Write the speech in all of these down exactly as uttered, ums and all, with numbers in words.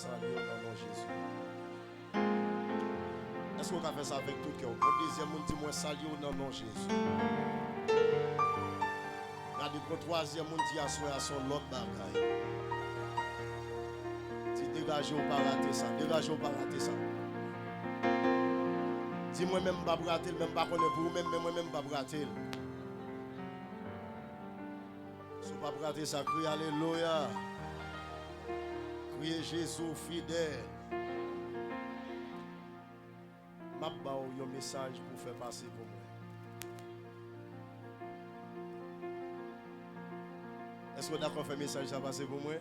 Salye w nan non Jezi. Èske w ka fè sa avèk tout kè w? Yon dezyèm moun di, "Mwen salye w nan non Jezi." Gade, pran twazyèm moun, di, "Aswè a se yon lòt bagay." Di, "Degaje w, pa rate sa. Degaje w, pa rate sa." Di, "Mwen menm, m p ap rate l, men m pa konnen pou ou menm, men mwen menm, m p ap rate l." Si w p ap rate sa, kriye alelouya. Kriye Jezi w fidèl. M ap ba w yon mesaj pou w fè pase pou mwen. Èske w dakò fè mesaj sa pase pou mwen?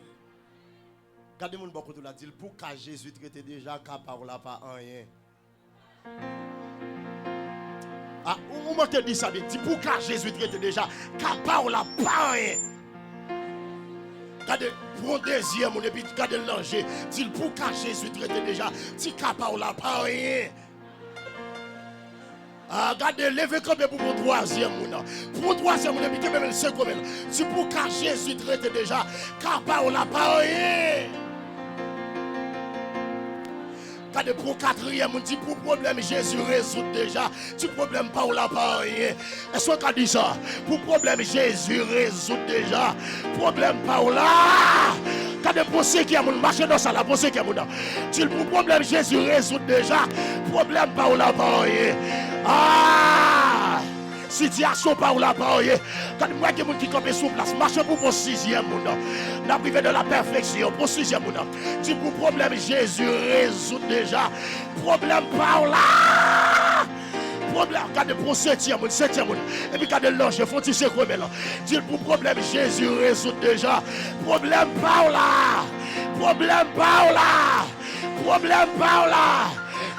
Gade moun bò kote w la, di l, "Pou ka Jezi trete deja, ka pa w la pa anyen." A, ou, ou manke di sa byen. Di, "Pou ka Jezi trete deja, ka pa w la pa anyen." Gade, pran dezyèm moun, epi gade l nan je. Di l, "Pou ka Jezi trete deja, ti ka pa w la pa anyen." A, gade, leve kanpe pou pran twazyèm moun nan. Pran twazyèm moun, epi kenbe men l, sekwe men l. Di, "Pou ka Jezi trete deja, ka pa w la pa anyen." Gade, pou katriyèm moun, di, "Pou pwoblèm Jezi rezoud deja, ti pwoblèm pa w la pa anyen." Èske w ka di sa? Pou pwoblèm Jezi rezoud deja, pwoblèm pa w la. Gade, pou senkyèm moun, mache nan sa la, pou senkyèm moun nan. Di l, "Pou pwoblèm Jezi rezoud deja, pwoblèm pa w la pa anyen." A! Sitiyasyon pa w la pa anyen. Gade, m wè gen moun ki kanpe sou plas. Mache pou pran sizyèm moun nan. N ap rive nan la pèfeksyon. Pran sizyèm moun nan. Di, "Pou pwoblèm Jezi rezoud deja, pwoblèm pa w la." Pwoblèm, gade, pran setyèm moun, setyèm moun. Epi gade l nan je, fè yon ti sekwe men l. Di l, "Pou pwoblèm Jezi rezoud deja, pwoblèm pa w la. Pwoblèm pa w la." Pwoblèm pa w la.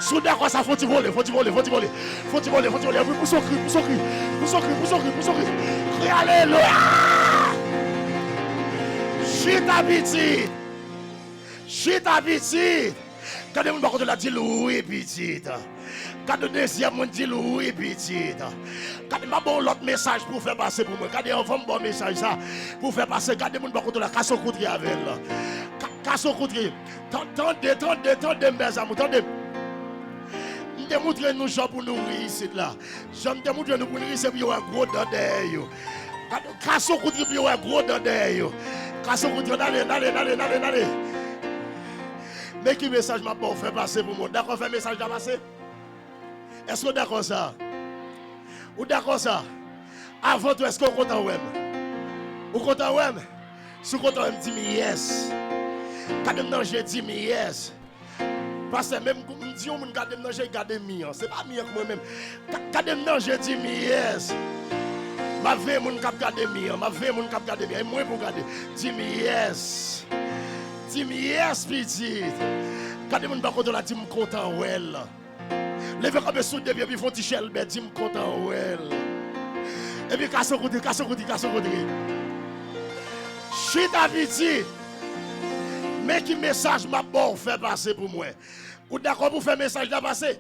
Si w dakò sa, fò w ti vole, fò w ti vole, fò w ti vole. Fò w ti vole, fò w ti vole. Epi pouse yon kri, pouse yon kri. Pouse yon kri, pouse yon kri, pouse yon kri. Kri alelouya! Chita pitit. Chita pitit. Gade moun bò kote w la, di l, "Wi, pitit." Gade dezyèm moun, di l, "Wi, pitit." Gade, m ap ba w lòt mesaj pou w fè pase pou mwen. Gade, anvan m ba w mesaj sa pou w fè pase, gade moun bò kote w la, kase yon kout ri avè l. Ka-, kase yon kout ri. Tan-, tande, tande, tande m, mèzamou, tande m. M te moutre nou jan pou nou ri isit la. Jan m te moutre nou pou nou ri, se pou yo wè gwo dan dèyè yo. Gade, kase yon kout ri pou yo wè gwo dan dèyè yo. Kase yon kout ri, n ale, n ale, n ale, n ale, n ale. Men ki mesaj m ap ba w fè pase pou mwen. Dakò fè mesaj la pase? Èske w dakò sa? Ou dakò sa? Avan tou, èske w kontan wè m? Ou kontan wè m? Si w kontan wè m, di m yes. Gade m nan je, di m yes. Pastè, menm kou m di yon moun gade m nan je, gade mi an. Se pa mi an k mwen menm. Ga-, gade m nan je, di m yes. M ap veye moun k ap gade mi an. M ap veye moun k ap gade mi an. E mwen pou gade. Di m yes. Di m yes, pitit. Gade moun bò kote w la, di m kontan wè l. Leve kanpe sou de pye, epi fè yon ti chèlbè, di m kontan wè l. Epi kase yon kout ri, kase yon kout ri, kase yon kout ri. Chita pitit. Men ki mesaj m ap ba w fè pase pou mwen. Ou dakò pou fè mesaj la pase?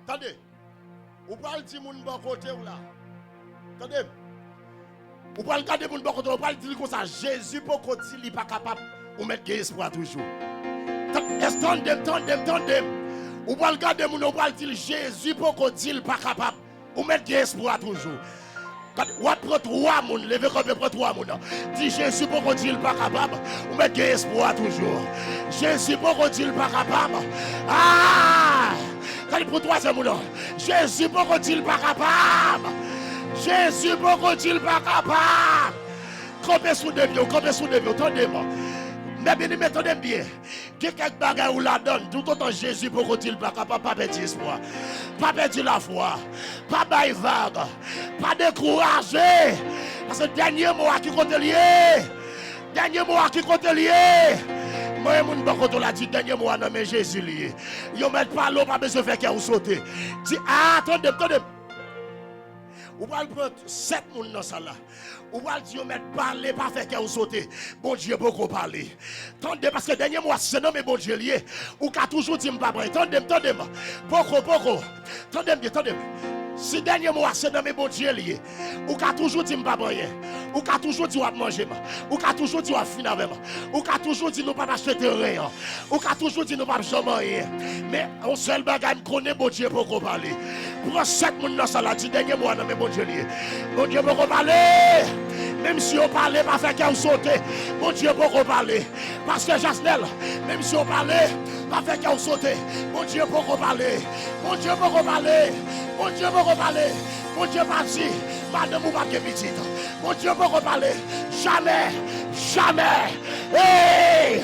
Tande. Ou pral di moun bò kote w la. Tande m. Ou pral gade moun bò kote w, ou pral di l konsa, Jezi poko di li pa kapab, ou mèt gen espwa toujou. Tan-, èske tande m, tande m, tande m. Ou pral gade moun, ou pral di l, Jezi poko di l pa kapab, ou mèt gen espwa toujou. Gade, w ap pran twa moun, leve kanpe pran twa moun. Di, Jezi poko di l pa kapab, ou mèt gen espwa toujou. Jezi poko di l pa kapab. Ah! Gade pou twazyèm moun nan. Jezi poko di l pa kapab. Jezi poko di l pa kapab. Kanpe sou de pye w, kanpe sou de pye w, tande m. Men byeneme, tande m byen. Gen kèk bagay ou ladan l, toutotan Jezi poko di l pa kapab, pa pèdi espwa. Pa pèdi lafwa. Pa bay vag. Pa dekouraje. Paske dènye mo a ki kote l ye? Dènye mo a ki kote l ye? Mwen, moun bò kote w la di, dènye mo a nan men Jezi li ye. Yo mèt pale, w pa bezwen fè kè w sote. Di, a, tande m, tande m. Ou pral pran sèt moun nan sal la. Ou pral di yo mèt pale, pa fè kè w sote. Bondye poko pale. Tande, paske dènye mo a, si se nan men Bondye l ye, ou ka toujou di m pa pran. Tande m, tande m. Poko, poko. Tande m byen, tande m. Si dènye mo a se nan men Bondye l ye, ou ka toujou di m p ap anyen. Ou ka toujou di w ap manje m. Ou ka toujou di w ap fin avè m. Ou ka toujou di nou p ap achte teren an. Ou ka toujou di nou p ap janm anyen. Men yon sèl bagay m konnen, Bondye poko pale. Pran sèt moun nan sal la, di dènye mo a nan men Bondye l ye. Bondye poko pale. Menm si yo pale, pa fè kè w sote. Bondye poko pale. Pastè Jasnèl, menm si yo pale, pa fè kè w sote. Bondye poko pale. Bondye poko pale. Bondye poko pale. Bondye pa di madanm ou p ap gen pitit. Bondye poko pale. Jamè. Jamè. Hey!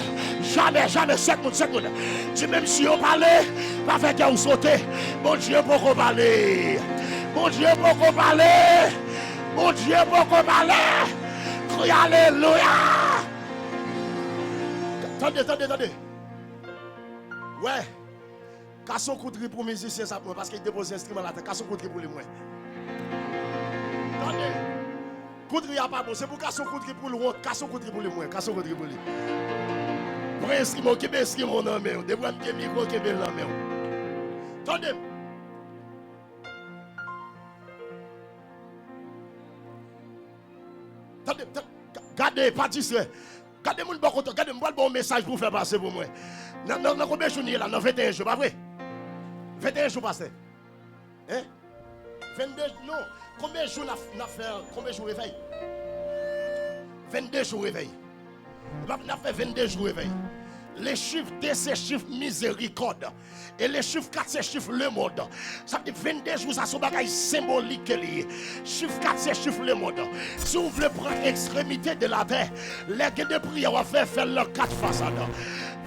Jamè, jamè. Sèt moun, sèt moun. Di menm si yo pale, pa fè kè w sote. Bondye poko pale. Bondye poko pale. Bondye poko pale. Kriye alelouya. Tande, tande, tande. Wè. Kase yon kout ri pou mizisyen sa pou mwen, paske l depoze enstriman l atè. Kase yon kout ri pou li mwen. Tande. Kout ri a pa bon. Se pou kase yon kout ri pou l wont. Kase yon kout ri pou li mwen. Kase yon kout ri pou li. Pran enstriman w, kenbe enstriman w nan men w. Depi w gen mikwo, kenbe l nan men w. Tande m. Tande, tande, ga-, gade, pa distrè. Gade moun bò kote w, gade, m pral ba w mesaj pou w fè pase pou mwen. Nan, nan, nan konbyen jou n ye la? Nan venteyen jou, pa vre? Venteyen jou, pastè. Hein? Vennde, non. Konbyen jou n ap, n ap fè, konbyen jou revèy? Vennde jou revèy. N ap, n ap fè vennde jou revèy. Le chif de se chif mizerikòd. E le chif kat se chif lemonn. Sa vle di vennde jou sa se yon bagay senbolik ke li ye. Chif kat se chif lemonn. Si w vle pran ekstremite de latè, lè gen de priyè w ap fè, fè l nan kat fasad.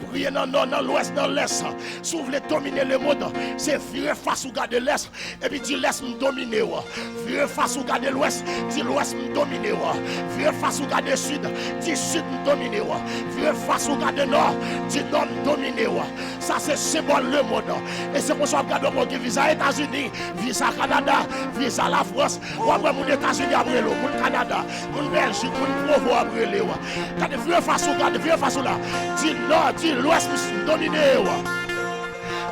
Priye nan nò, nan lwès, nan lès. Si w vle domine lemonn, se vire fas ou gade lès, epi di lès m domine w. Vire fas ou gade lwès, di lwès m domine w. Vire fas ou gade sid, di sid m domine w. Vire fas ou gade nò, di nò m domine w. Sa se senbòl lemonn. E se konsa w ap gade yon moun ki viza Etazini, viza Kanada, viza Lafrans. W ap wè moun Etazini ap rele w, moun Kanada, moun Bèljik, moun Pwovo ap rele w. Gade, vire fas ou, gade, vire fas ou la. Di nò, di lwès m domine w.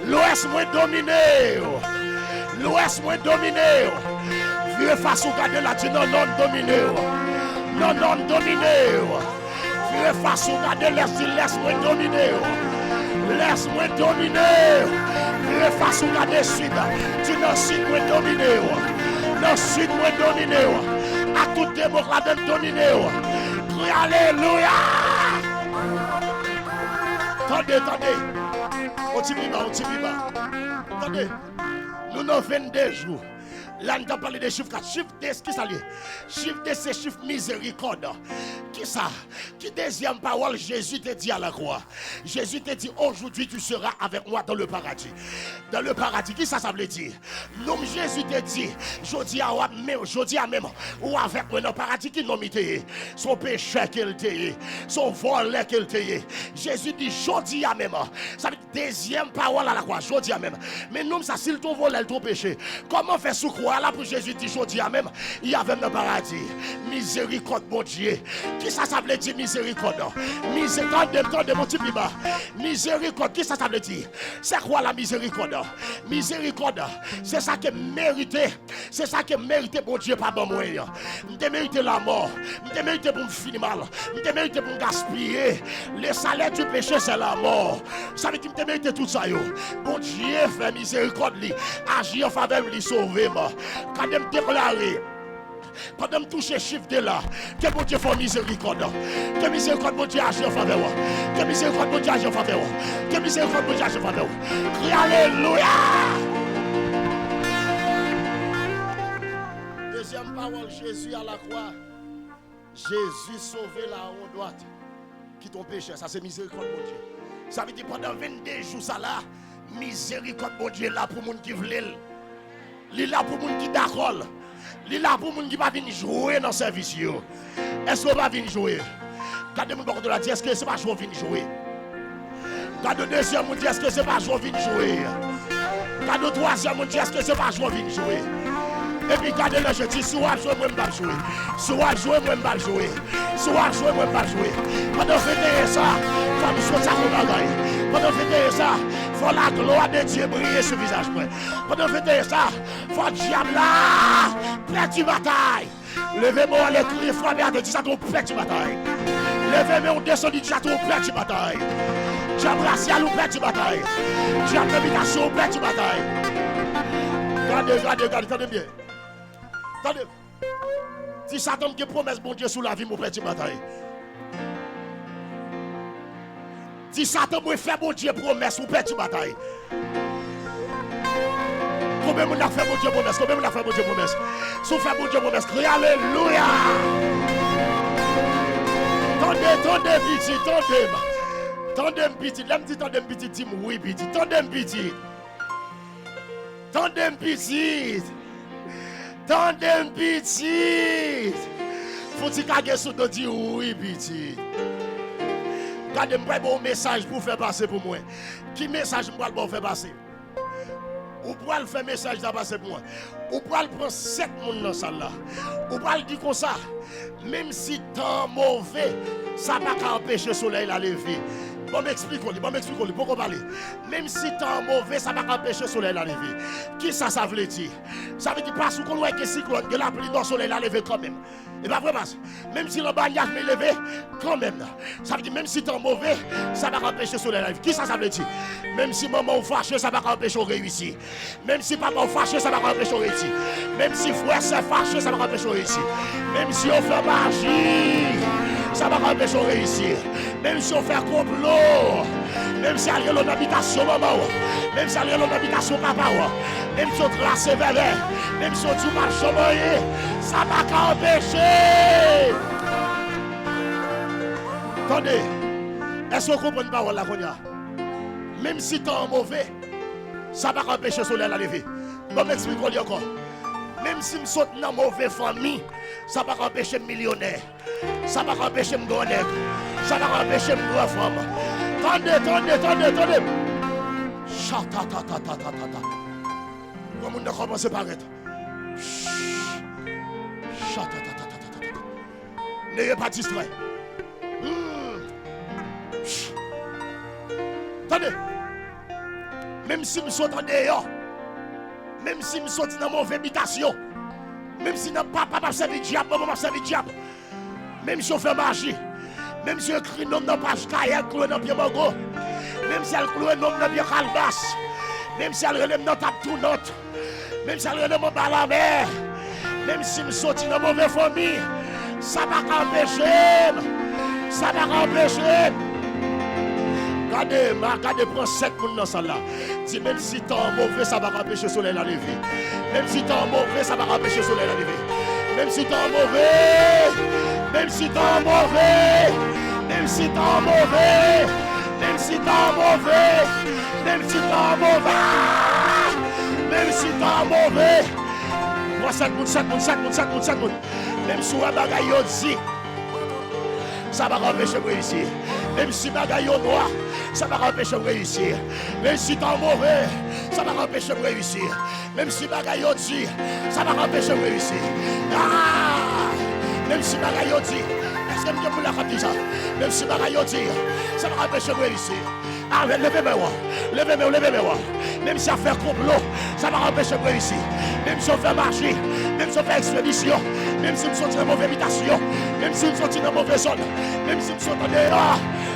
Lwès mwen domine w. Lwès mwen domine w. Vire fas ou gade la, di non, non, m domine w. Non, non, m domine w. Vire fas ou gade lès, di lès mwen domine w. Lès mwen domine w. Vire fas ou gade sid, di nan sid mwen domine w. Nan sid mwen domine w. Ak tout demon k ladan l domine w. Kriye alelouya! Tande, tande. On ti pi ba, on ti pi ba. Tande. Nou nan vennde jou. La, n t ap pale de chif kat. Chif de, kisa l ye? Chif de se chif mizerikòd. Kisa? Ki dezyèm pawòl Jezi te di a lakwa? Jezi te di, aujourd'hui tu seras avec moi dans le paradis. Dans le paradis, kisa sa vle di? Nonm Jezi te di, jodi a w ap menm, jodi a menm, ou avèk mwen nan paradi. Ki nonm li te ye? Se yon pechè ke l te ye. Se yon vòlè ke l te ye. Jezi di, jodi a menm. Sa vle di dezyèm pawòl a lakwa, jodi a menm. Men nonm sa, si l te yon vòlè, l te yon pechè, kòman fè sou kwa la pou Jezi di, jodi a menm, li avè m nan paradi? Mizerikòd Bondye. Kisa sa vle di mizerikòd? Mize-, tande m, tande m, on ti pi ba. Mizerikòd, kisa sa vle di? C'est quoi la miséricorde? Mizerikòd, se sa ke m merite. Se sa ke m merite, Bondye pa ban mwen. M te merite lamò. M te merite pou m fini mal. M te merite pou m gaspiye. Le salaire du péché, c'est la mort. Sa vle di m te merite tout sa yo. Bondye fè mizerikòd li, aji an favè m, li sove m. Gade m deklare. Pandan m touche chif de la, ke Bondye fè w mizerikòd. Ke mizerikòd Bondye aji an favè w. Ke mizerikòd Bondye aji an favè w. Ke mizerikòd Bondye aji an favè w. Kriye alelouya! Dezyèm pawòl Jezi a lakwa. Jezi sove la on dwat. Ki te yon pechè, sa se mizerikòd Bondye. Sa vle di pandan vennde jou sa la, mizerikòd Bondye la pou moun ki vle l. Li la pou moun ki dakò l. Li la pou moun ki pa vin jwe nan sèvis yo. Èske w pa vin jwe? Gade moun bò kote w la, di, èske se pa jwe w vin jwe? Gade dezyèm moun, di, èske se pa jwe w vin jwe? Gade twazyèm moun, di, èske se pa jwe w vin jwe? Epi gade nan je, di, si w ap jwe, mwen m p ap jwe. Si w ap jwe, mwen m p ap jwe. Si w ap jwe, mwen m p ap jwe. Pandan venteyen sa, fò m soti ak yon bagay. Pandan venteyen sa, Fò laglwa de Dye briye sou vizaj mwen. Pandan venteyen sa, fò dyab la pèdi batay. Leve men w anlè, kriye, frape atè, di Satan ou pèdi batay. Leve men w, desann, di Satan ou pèdi batay. Dyab rasyal ou pèdi batay. Dyab nan bitasyon ou pèdi batay. Gade, gade, gade, tande m byen. Tande. Di Satan m gen pwomès Bondye sou lavi m, ou pèdi batay. Di Satan mwen fè Bondye pwomès, ou pèdi batay. Konbyen moun ap fè Bondye pwomès? Konbyen moun ap fè Bondye pwomès? Si w fè Bondye pwomès, kriye alelouya! Tande, tande, pitit, tande m. Tande m, pitit. Lè m di tande m, pitit, di m wi, pitit. Tande m, pitit. Tande m, pitit. Tande m, pitit. Fouti kage sou do, di wi, pitit. Gade, m pral ba w mesaj pou w fè pase pou mwen. Ki mesaj m pral ba w fè pase? Ou pral fè mesaj la pase pou mwen. Ou pral pran sèt moun nan sal la. Ou pral di konsa, menm si tan an move, sa pa ka anpeche solèy la leve. Ban m eksplike w li, ban m eksplike w li, poko pale. Menm si tan an move, sa pa ka anpeche solèy la leve. Kisa sa vle di? Sa vle di, pas, ou konn wè gen siklòn, gen lapli nò, solèy la leve kanmenm. E pa vre, pas? Menm si l anba nyaj, men leve kanmenm. Sa vle di, menm si tan move, sa pa ka anpeche solèy la leve. Kisa sa vle di? Menm si manman w fache, sa pa ka anpeche w reyisi. Menm si papa w fache, sa pa ka anpeche w reyisi. Menm si frè, sè fache, sa pa ka anpeche w reyisi. Menm si yo fè maji, sa pa ka anpeche w reyisi. Menm si yo fè konplo, menm si al rele w nan bitasyon manman w, menm si al rele w nan bitasyon papa w, menm si yo trase vèvè, menm si yo di w p ap janm anyen, sa pa ka anpeche. Tande, èske w konprann pawòl la kounye a? Menm si tan an move, sa pa ka anpeche solèy la leve. Ban m eksplike w li ankò. Menm si m sot nan move fanmi, sa pa ka anpeche m milyonè. Sa pa ka anpeche m gran nèg. Sa pa ka anpeche m gran fanm. Tande, tande, tande, tande. Chatatatatata. Granmoun nan kòmanse parèt. Chatatatatata. Neye pa distrè. Hmm. Tande. Menm si m sot andeyò, menm si m soti nan move bitasyon, menm si nan papa m ap sèvi dyab, manman m ap sèvi dyab, menm si yo fè maji, menm si yo ekri non m nan paj kayèt, kloure nan pye mango, menm si al kloure non m nan pye kalbas, menm si al rele m nan tab tounant, menm si al rele m anba lanmè, menm si m soti nan move fanmi, sa pa ka anpeche m. Sa pa ka anpeche m. Gade, ma gade, pran sèt moun nan sal la. Di, menm si tan an move, sa pa ka anpeche solèy la leve. Menm si tan an move, sa pa ka anpeche solèy la leve. Menm si tan an move, menm si tan an move, menm si tan an move, menm si tan an move, menm si tan an move, menm si tan an move. Pran sèt moun, sèt moun, sèt moun, sèt moun, sèt moun. Menm si w wè bagay yo di, sa pa ka anpeche m reyisi. Menm si bagay yo nwa, sa pa ka anpeche m reyisi. Menm si tan move, sa pa ka anpeche m reyisi. Menm si bagay yo di, sa pa ka anpeche m reyisi. Ah! Menm si bagay yo di, èske m gen moun la k ap di sa? Menm si bagay yo di, sa pa ka anpeche m reyisi. Amen. Leve men w. Leve men w, leve men w. Menm si y ap fè konplo, sa pa ka anpeche m reyisi. Menm si yo fè maji, menm si yo fè ekspedisyon, menm si m soti nan move bitasyon, menm si m soti nan move zòn, menm si m soti andeyò,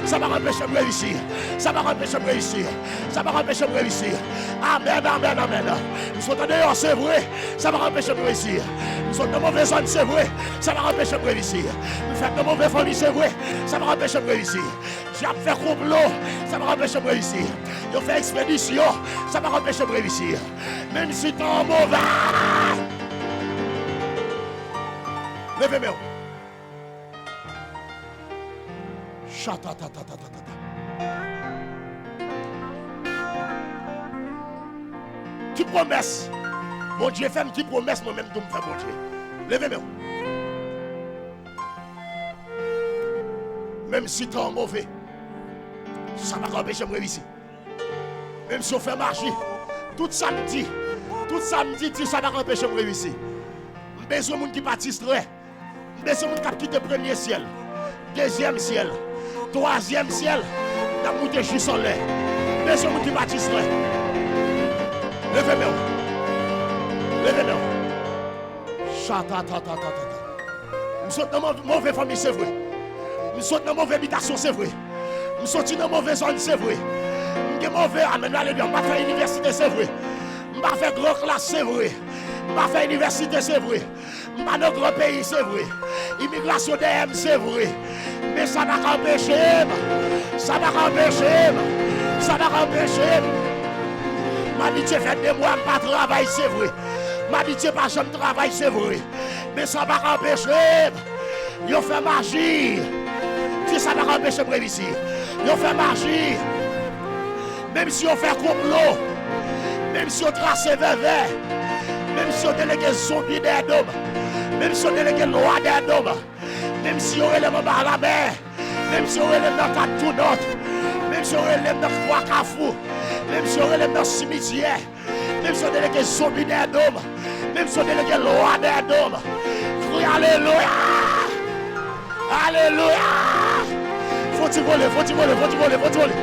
sa pa ka anpeche m reyisi. Sa pa ka anpeche m reyisi. Sa pa ka anpeche m reyisi. Amen, amen, amen. M soti andeyò, se vre. Sa pa ka anpeche m reyisi. M soti nan move zòn, se vre. Sa pa ka anpeche m reyisi. M fèt nan move fanmi, se vre. Sa pa ka anpeche m reyisi. Dyab fè konplo, sa pa ka anpeche m reyisi. Yo fè ekspedisyon, sa pa ka anpeche m reyisi. Menm si tan an move. Leve men w. Chatatatatata. Ki pwomès Bondye fè m, ki pwomès mwen menm tou m fè Bondye? Leve men w. Menm si tan an move, sa pa ka anpeche m reyisi. Menm si yo fè maji, tout sa m di, tout sa m di, di sa pa ka anpeche m reyisi. M bezwen moun ki pa distrè. M bezwen moun k ap kite premye syèl, dezyèm syèl, twazyèm syèl, n ap moute jis anlè. Bezwen moun ki pa distrè. Leve men w. Leve men w. Chatatatatata. M sot nan mov-, move fanmi, se vre. M sot nan move bitasyon, se vre. M soti nan move zòn, se vre. M gen move, amèn, alelouya. M pa fè inivèsite, se vre. M pa fè gran klas, se vre. M pa fè inivèsite, se vre. M pa nan gran peyi, se vre. Imigrasyon dèyè m, se vre. Men sa pa ka anpeche m. Sa pa ka anpeche m. Sa pa ka anpeche m. M abitye fè de mwa m pa travay, se vre. M abitye pa janm travay, se vre. Men sa pa ka anpeche m. Yo fè maji. Di, sa pa ka anpeche m reyisi. Yo fè maji. Menm si yo fè konplo, menm si yo trase vèvè, menm si yo delege zonbi dèyè do m, menm si yo delege lwa dèyè do m, menm si yo rele m anba lamè, menm si yo rele m nan Kat Tounant, menm si yo rele m nan Twa Kafou, menm si yo rele m nan simityè, menm si yo delege zonbi dèyè do m, menm si yo delege lwa dèyè do m, kriye alelouya! Alelouya! Fò ti vole, fò ti vole, fò ti vole, fò ti vole.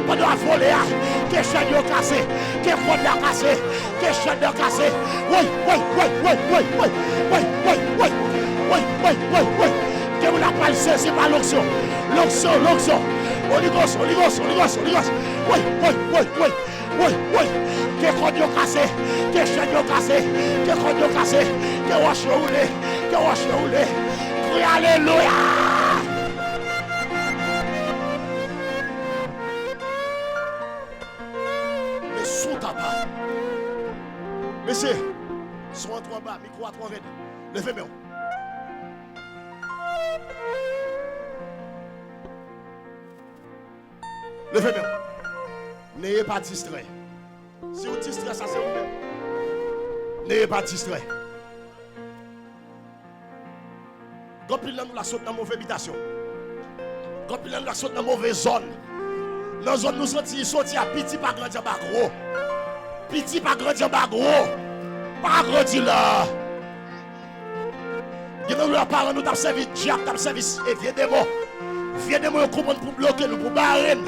Pandan w ap vole a, ke chèn yo kase, ke kòd la kase, ke chèn yo kase. Woy, woy, woy, woy, woy, woy. Woy, woy, woy, woy, woy, woy, woy. Ke moun ap pral sezi pa lonksyon. Lonksyon, lonksyon. Oligos, oligos, oligos, oligos. Woy, woy, woy, woy. Woy, woy. Ke kòd yo kase, ke chèn yo kase, ke kòd yo kase, ke wòch yo woule, ke wòch yo woule. Kriye alelouya! Men sou tapa. Mesye, son an twò ba, mikwo a twò rèd. Leve men w. Leve men w. Neye pa distrè. Si w distrè, sa se ou menm. Neye pa distrè. Gen anpil nan nou la sot nan move bitasyon. Gen anpil nan nou la sot nan move zòn. Nan zòn nou soti, soti a, piti pa grandi anba gwo. Piti pa grandi anba gwo. Pa grandi la. Gen nan nou la paran nou t ap sèvi dyab, t ap sèvi s-, e vye demon. Vye demon yo konprann pou bloke nou, pou bare n.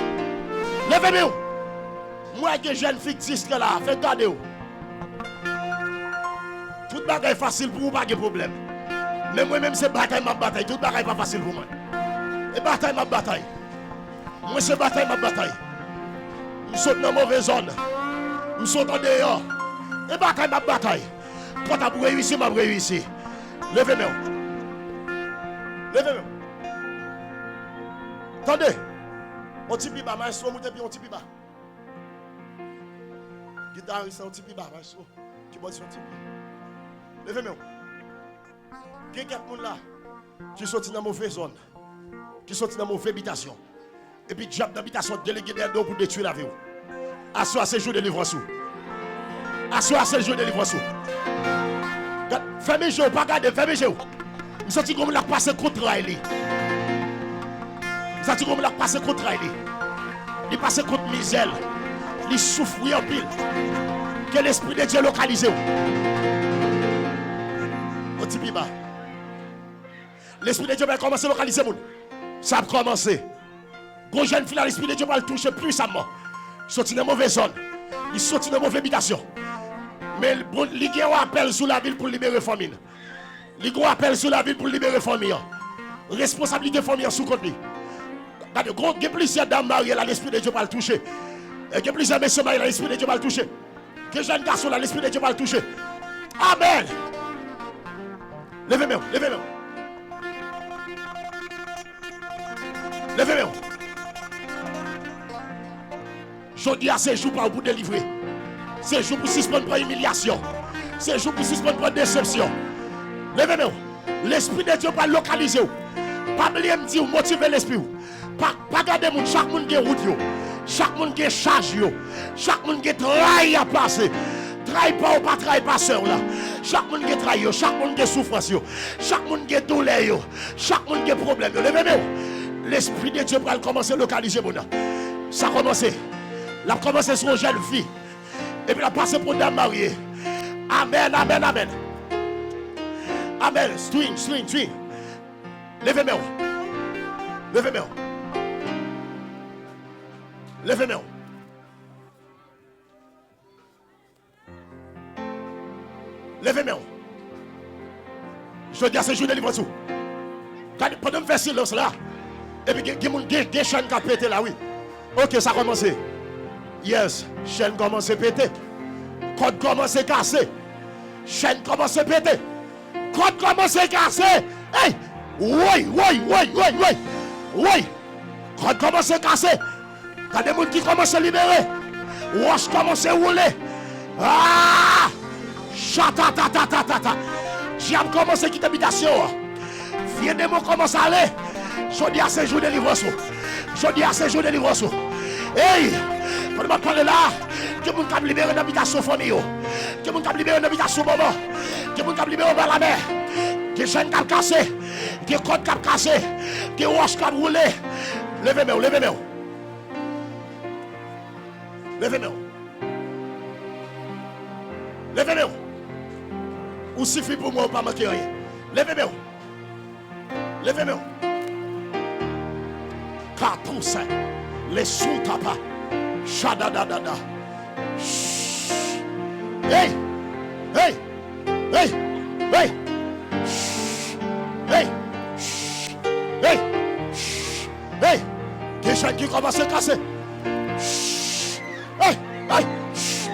Leve men w. M wè gen jèn fi k distrè la, fè gade w. Tout bagay fasil pou ou, pa gen pwoblèm. Men mwen menm se batay m ap batay, tout bagay pa fasil pou mwen. E batay m ap batay. Mwen se batay m ap batay. M sot nan move zòn. M sot andeyò. E batay m ap batay. Pòt ap reyisi, m ap reyisi. Leve men w. Leve men w. Tande. On ti pi ba, maestro, moute pi, on ti pi ba. Gitaris la, on ti pi ba, maestro. Kibòdis la, on ti pi. Leve men w. Gen kèk moun la ki soti nan move zòn, ki soti nan move bitasyon. Epi dyab nan bitasyon delege dèyè do w pou detwi lavi w. Aswè a se jou delivrans ou. Aswè a se jou delivrans ou. Gad, fèmen je w, pa gade, fèmen je w. M santi gon moun la k pase kont tray li. M santi gon moun la k pase kont tray li. Li pase kont mizè l. Li soufri anpil. Ke Lespri de Dye lokalize w. On ti pi ba. Lespri de Dye pral kòmanse lokalize moun. Sa ap kòmanse. Gon jèn fi la, Lespri de Dye pral touche pwisamman. Soti nan move zòn. Li soti nan move bitasyon. Men bon, li gen yon apèl sou lavi l pou l libere fanmi l. Li gen yon apèl sou lavi l pou l libere fanmi an. Responsablite fanmi an sou kont li. Gade, gon, gen plizyè dam marye la, Lespri de Dye pral touche. E gen plizyè mesye marye la, Lespri de Dye pral touche. Gen jèn gason la, Lespri de Dye pral touche. Amèn. Leve men w, leve men w. Leve men w. Jodi a se jou pa w pou delivre. Se jou pou sispann pran imilyasyon. Se jou pou sispann pran desepsyon. Leve men w. Lespri de Dye pral lokalize w. Pa bliye m di w, motive lespri w. Pa, pa gade moun, chak moun gen wout yo. Chak moun gen chaj yo. Chak moun gen tray y ap pase. Tray pa w pa tray pastè w la. Chak moun gen tray yo, chak moun gen soufrans yo. Chak moun gen doulè yo. Chak moun gen pwoblèm yo. Leve men w. Lespri de Dye pral kòmanse lokalize moun nan. Sa kòmanse. L ap kòmanse sou yon jèn fi. Epi l ap pase pou dam marye. Amèn, amèn, amèn. Amèn. Swing, swing, swing. Leve men w. Leve men w. Leve men w. Jodi a se jou delivrans ou. Gade, pandan m fè silans la, epi gen, gen moun, gen, gen chèn k ap pete la, wi. Ok, sa kòmanse. Yes, chèn kòmanse pete. Kòd kòmanse kase. Chèn kòmanse pete. Kòd kòmanse kase. Hey! Woy, woy, woy, woy, woy. Woy! Kòd kòmanse kase. Gade moun ki kòmanse libere. Wòch kòmanse woule. Ah! Chatatatatata. Dyab kòmanse kite bitasyon an. Vye demon kòmanse ale. Jodi a se jou delivrans ou. Jodi a se jou delivrans ou. Hey! Pandan m ap pale la, gen moun k ap libere nan bitasyon fanmi yo. Gen moun k ap libere nan bitasyon manman. Gen moun k ap libere anba lamè. Gen chèn k ap kase. Gen kòd k ap kase. Gen wòch k ap woule. Leve men w, leve men w. Leve men w. Leve men w. Ou sifi pou mwen, ou pa manke anyen. Leve men w. Leve men w. Katousen. Lesou tapa. Chadadadada. Shh. Hey! Hey! Hey! Hey! Shh. Hey! Shh. Hey! Shh. Hey! Gen chèn ki kòmanse kase. Shh. Hey! Hey! Shh.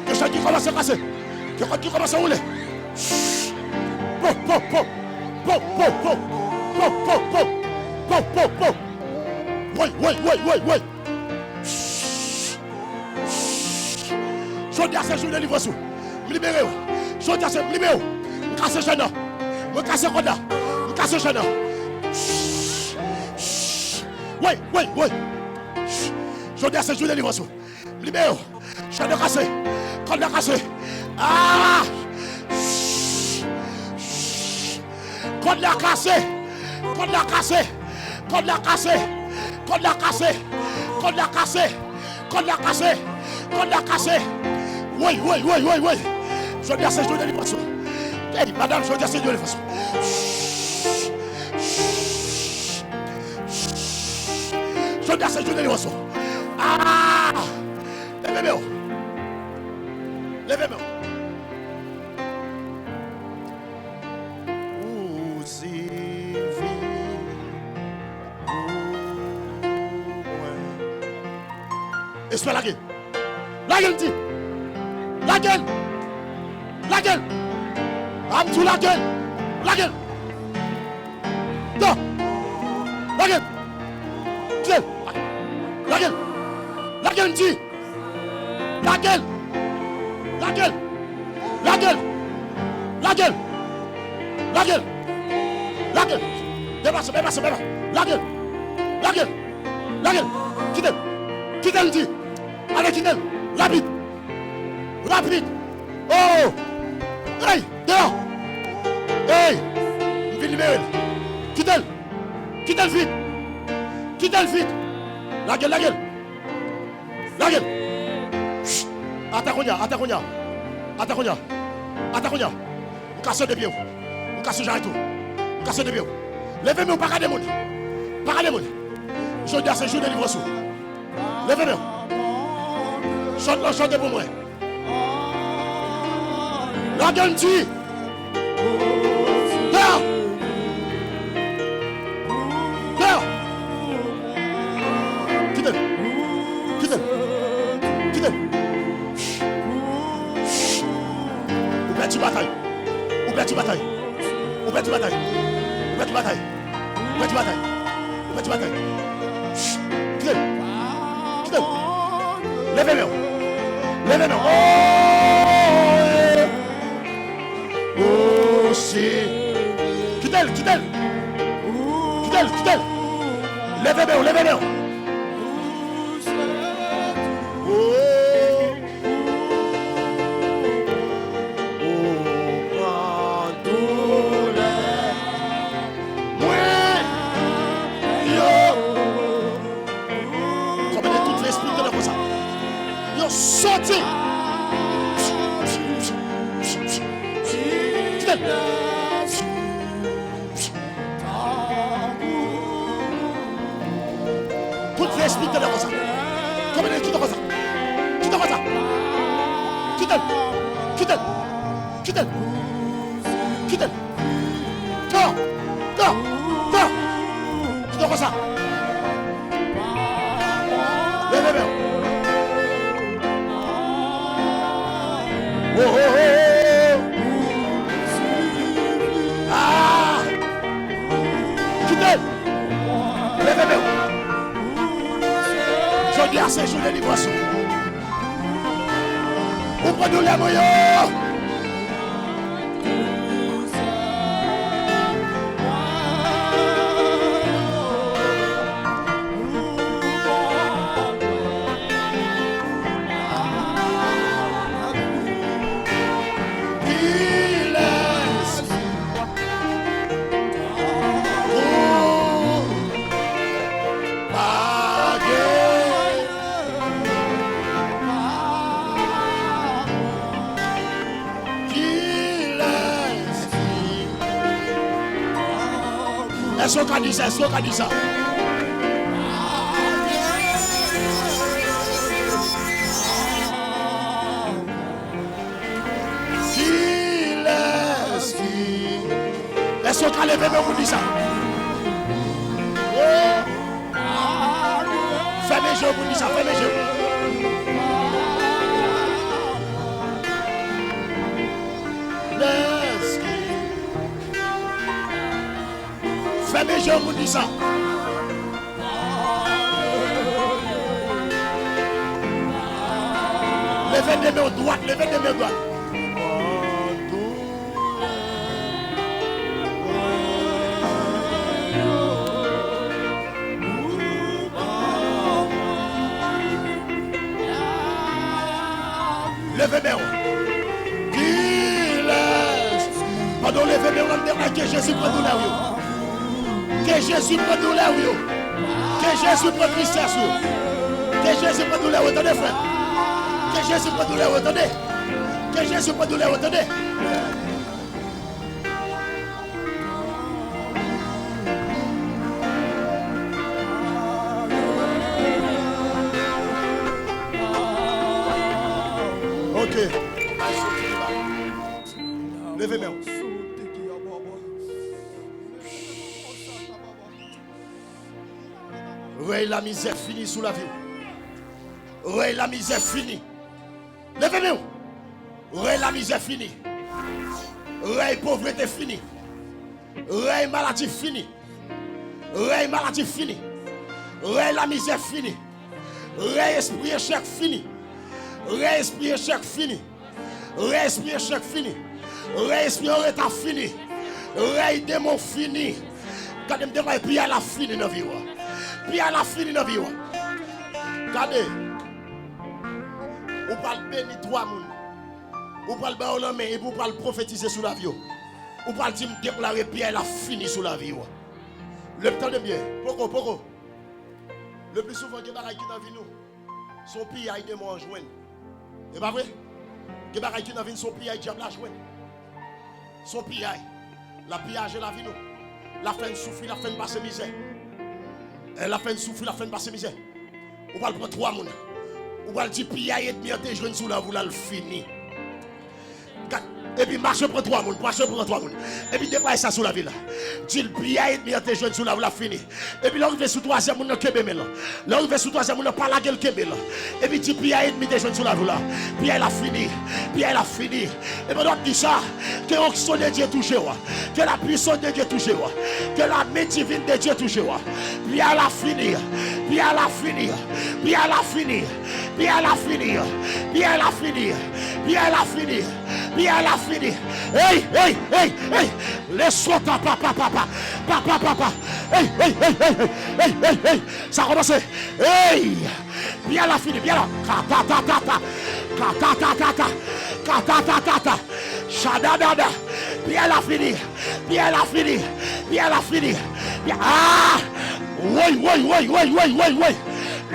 Gen chèn ki kòmanse kase. Gen kòd ki kòmanse woule. Shh. Po, po, po. Po, po, po. Po, po, po. Po, po, po. Woy, woy, woy, woy, woy. Shh. Shh. Jodi a se jou delivrans ou. M libere w. Jodi a se m libere w. M kase chèn nan. Mwen kase kòd la. M kase chèn nan. Shh. Shh. Woy, woy, woy. Shh. Jodi a se jou delivrans ou. M libere w. Chèn nan kase. Kòd la kase. Ah! Shh. Shh. Kòd la kase. Kòd la kase. Kòd la kase. Kòd la kase. Kòd la kase. Kòd la kase. Kòd la kase. Woy, woy, woy, woy, woy. Jodi a se jou delivrans ou. Hey, madanm, jodi a se jou delivrans ou. Shh. Shh. Shh. Jodi a se jou delivrans ou. Ah! Leve men w. Leve men w. Ou sifi pou mwen. Espè lage. Lage l, m di. Lage l. Lage l. A, m di w lage l. Lage l. Lage l. Kite l. Lage l. Lage l, m di. Lage l! Lage l! Lage l! Lage l! Lage l! Lage l! Deplase, deplase, deplase! Lage l! Lage l! Lage l! Kite l! Kite l, m di! Ale, kite l! Rapid! Rapid! Oh! Hey! Deyò! Hey! M vin libere l! Kite l! Kite l vit! Kite l vit! Lage l, lage l! Lage l! Chut! Atè kounye a, atè kounye a. Atè kounye a. Atè kounye a. M kase de pye w. M kase janrèt ou. M kase de pye w. Leve men w, pa gade moun. Pa gade moun. Jodi a se jou delivrans ou. Leve men w. Chante lan, chante pou mwen. Lage l, m di. Deyò! Deyò! Kite l! Kite l! Kite l! Ou pèdi batay! Ou pèdi batay! Ou pèdi batay! Ou pèdi batay! Ou pèdi batay! Ou pèdi batay! Kite l! Kite l! Leve men w! Leve men w! Oh! Osi. Kite l, kite l. Kite l, kite l. Leve men w, leve men w. Oh. Ou pran doulè mwen yo. Kòmande tout lespri ki te nan kò sa. Yo soti. Kite l. Tout lespri ki te nan kò sa. Kòmande kite kò sa. Kite kò sa. Kite l. Kite l. Kite l. Kite l. Jodi a se jou delivrans ou. Ou pran doulè mwen yo. Kilès ki pou pa gen? Kilès ki Èske w ka di sa? Èske w ka di sa? Kilès ki Èske w ka leve men w pou di sa? Oh! Fèmen je w pou di sa, fèmen je w. Kilès ki Fèmen je w pou di sa. Leve de men w dwat, leve de men w dwat. Leve men w. Kilès? Pandan w leve men w, ann deklare ke Jezi pran doulè w yo. Ke Jezi pran doulè w yo. Ke Jezi pran tristès ou. Ke Jezi pran doulè w yo, tande, frè. Ke Jezi pran doulè w yo, tande. Ke Jezi pran doulè w yo, tande. Ok. Leve men w. Rèy lamizè fini sou lavi w. Rèy lamizè fini. Leve men w. Rèy lamizè fini. Rèy povrete fini. Rèy maladi fini. Rèy maladi fini. Rèy lamizè fini. Rèy espri echèk fini. Rèy espri echèk fini. Rèy espri echèk fini. Rèy espri anreta fini. Rèy demon fini. Gade m deklare piyay la fini nan vi w. Piyay la fini nan vi w. Gade. Ou pral beni twa moun. Ou pral ba yo lanmen epi ou pral pwofetize sou lavi yo. Ou pral di m deklare piyay la fini sou lavi yo. Lè m tande byen. Poko, poko. Le pli souvan gen bagay ki nan vi nou. Se yon piyay demon an jwenn. E pa vre? Gen bagay ki nan vi n, se yon piyay dyab la jwenn. Se yon piyay. L ap piyaje lavi nou. L ap fè n soufri, l ap fè n pase mizè. E l ap fè n soufri, l ap fè n pase mizè. Ou pral pran twa moun. Ou pral di piyay ènmi an te jwenn sou lavi w la, l fini. Kat, epi mache pran twa moun, mache pran twa moun. Epi deklare sa sou lavi l la. Di l piyay ènmi an te jwenn sou lavi w la fini. Epi lè w rive sou twazyèm moun nan, kenbe men l. Lè w rive sou twazyèm moun nan, pa lage l, kenbe l. Epi di piyay ènmi te jwenn sou lavi w la. Piyay la fini. Piyay la fini. E pandan w ap di sa, ke onksyon de Dye touche w. Que la puissance de Dieu touche w. Que la main divine de Dieu touche w. Piyay la fini. Piyay la fini. Piyay la fini. Piyay la fini. Piyay la fini. Piyay la fini. Piyay la fini. Hey, hey, hey, hey. Le sota papa, papa. Papa, papa. Hey, hey, hey, hey, hey. Hey, hey, hey. Sa kòmanse. Hey. Piyay la fini, piyay la. Ka ta ta ta ta. Ka ta ta ta ta. Ka ta ta ta ta. Chadadada. Piyay la fini. Piyay la fini. Piyay la fini. Piyay, ah! Woy, woy, woy.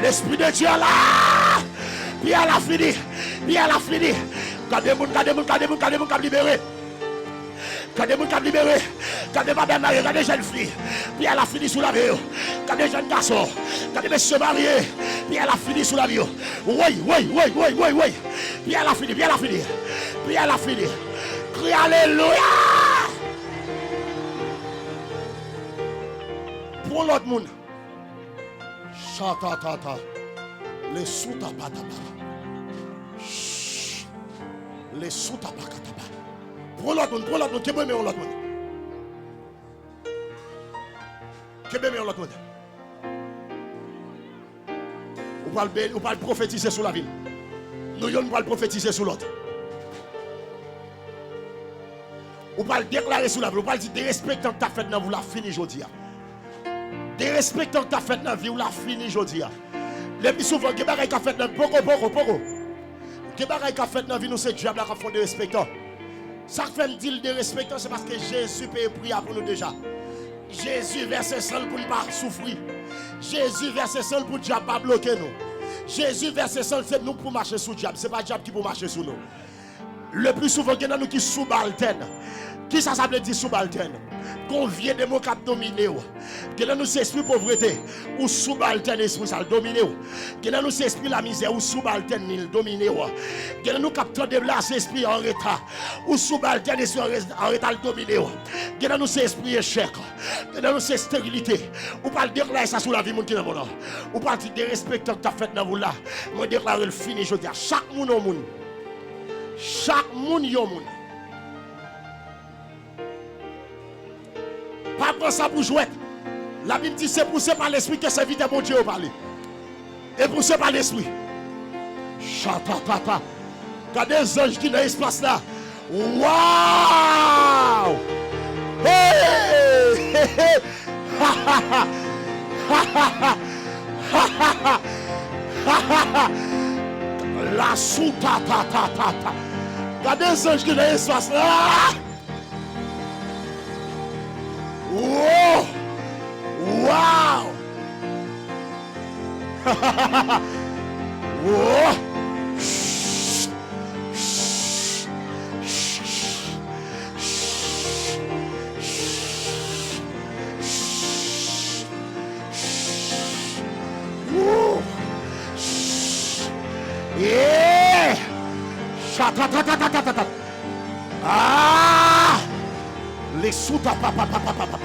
Lespri de Dye la. Piyay la fini. Piyay la fini. Gade moun, gade moun, gade moun, gade moun k ap libere. Gade moun k ap libere. Gade madanm marye, gade jèn fi. Piyay la fini sou lavi yo. Gade jèn gason. Gade mesye marye. Piyay la fini sou lavi yo. Woy, woy, woy. Piyay la fini, piyay la fini. Piyay la fini. Kriye alelouya. Pou lòt moun. Chatatata. Le soutapatapa. Shh. Le soutapakatapa. Pran lòt moun, pran lòt moun, kenbe men yon lòt moun. Kenbe men yon lòt moun. Ou pral beni, ou pral pwofetize sou lavi l. Nou youn pral pwofetize sou lòt. Ou pral deklare sou lavi l. Ou pral di, derespektan k t ap fèt nan vi w la fini jodi a. Derespektan k t ap fèt nan vi w la fini jodi a. Lepi souvan, gen bagay k ap fèt nan, poko, poko, poko. Gen bagay k ap fèt nan vi nou, se dyab la k ap fè w derespektan. Sa k fè m di l derespektan, se paske Jezi peye pri a pou nou deja. Jezi vèse san l pou n pa soufri. Jezi vèse san l pou dyab pa bloke nou. Jezi vèse san l, se nou k pou mache sou dyab, se pa dyab ki pou mache sou nou. Le pli souvan, gen nan nou ki sibaltèn. Kisa sa vle di sibaltèn? Gon vye demon k ap domine w. Gen nan nou se espri povrete, ou sibaltèn espri sa, l domine w. Gen nan nou se espri lamizè, ou sibaltèn li, l domine w. Gen nan nou k ap tande la se espri anreta, ou sibaltèn espri anre-, anreta, l domine w. Gen nan nou se espri echèk. Gen nan nou se esterilite. Ou pral deklare sa sou lavi moun ki nan mòn nan. Ou pral di derespektan k t ap fèt nan vi w la, mwen deklare l fini jodi a. Chak moun yon moun. Chak moun yon moun. Pa pran sa pou jwèt. Labib di se pouse pa lespri ke sèvitè Bondye yo pale. E pouse pa lespri. Chatatata. Gade zanj ki nan espas la. Waw! Hey! La sou ta ta ta ta ta. Gade zanj ki nan espas la. Wow! Wow! Wow! Woo! Yeah! Sha-ta-ta-ta-ta-ta-ta. Ah! Lesuta pa pa pa pa pa pa.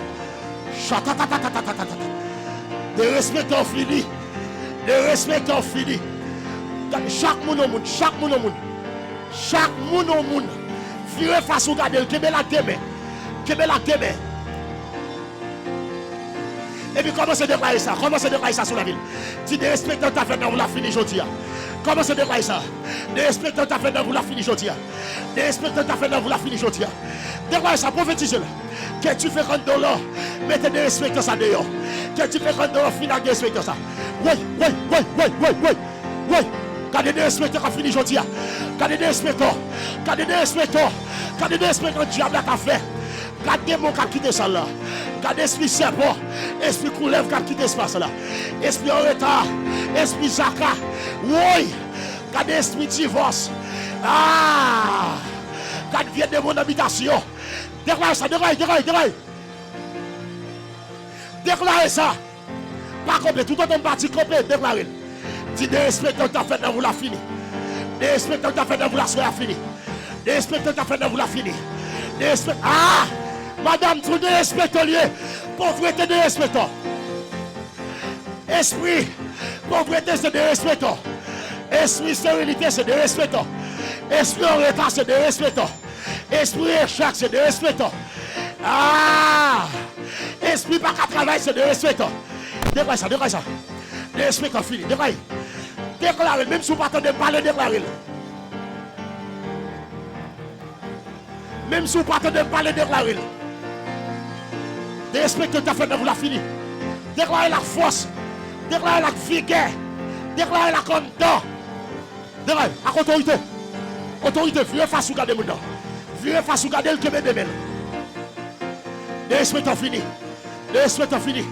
Sha-ta-ta-ta-ta-ta-ta-ta. Derespektan fini. Derespektan fini. Chak moun yon moun, chak moun yon moun. Chak moun yon moun. Vire fas ou gade l, kenbe l ak de men. Kenbe l ak de men. Epi kòmanse deklare sa, kòmanse deklare sa sou lavi l. Di derespektan k ta fèt nan ou la fini jodi a. Kòmanse deklare sa. Derespektan k ta fèt nan ou la fini jodi a. Derespektan k ta fèt nan ou la fini jodi a. Deklare sa, pwofetize l. Ke dife kanndon lan mete derespektan sa deyò. Ke dife kanndon lan fini ak derespektan sa. Woy, woy, woy, woy, woy, woy. Woy. Gade derespektan k ap fini jodi a. Gade derespektan. Gade derespektan. Gade derespektan dyab la ka fè. Gad demon k ap kite sal la. Gad espri sèpan, espri koulèv k ap kite espas la. Espri anreta, espri zaka. Woy! Gad espri divòs. Ah! Gad vye demon nan bitasyon. Deklare sa, deklare, deklare, deklare. Deklare sa. Pa kanpe, toutotan m pa di kanpe, deklare l. Di derespektan k ta fèt nan ou la fini. Derespektan k ta fèt nan ou la swè a fini. Derespektan k ta fèt nan ou la fini. Derespektan, ah! Madanm, tou derespektan l ye. Povrete derespektan. Espri povrete se derespektan. Espri esterilite se derespektan. Espri anreta se derespektan. Espri echèk se derespektan. Ah! Espri pa ka travay se derespektan. Deklare sa, deklare sa. Derespektan fini, deklare. Deklare l, menm si w pa tande m pale, deklare l. Menm si w pa tande m pale, deklare l. Derespektan k ta fèt nan ou la fini. Deklare l ak fòs. Deklare l ak vigè. Deklare l ak anndan. Deklare ak otorite. Otorite, vire fas ou gade moun nan. Vire fas ou gade l, kenbe de men l. Derespektan fini. Derespektan fini.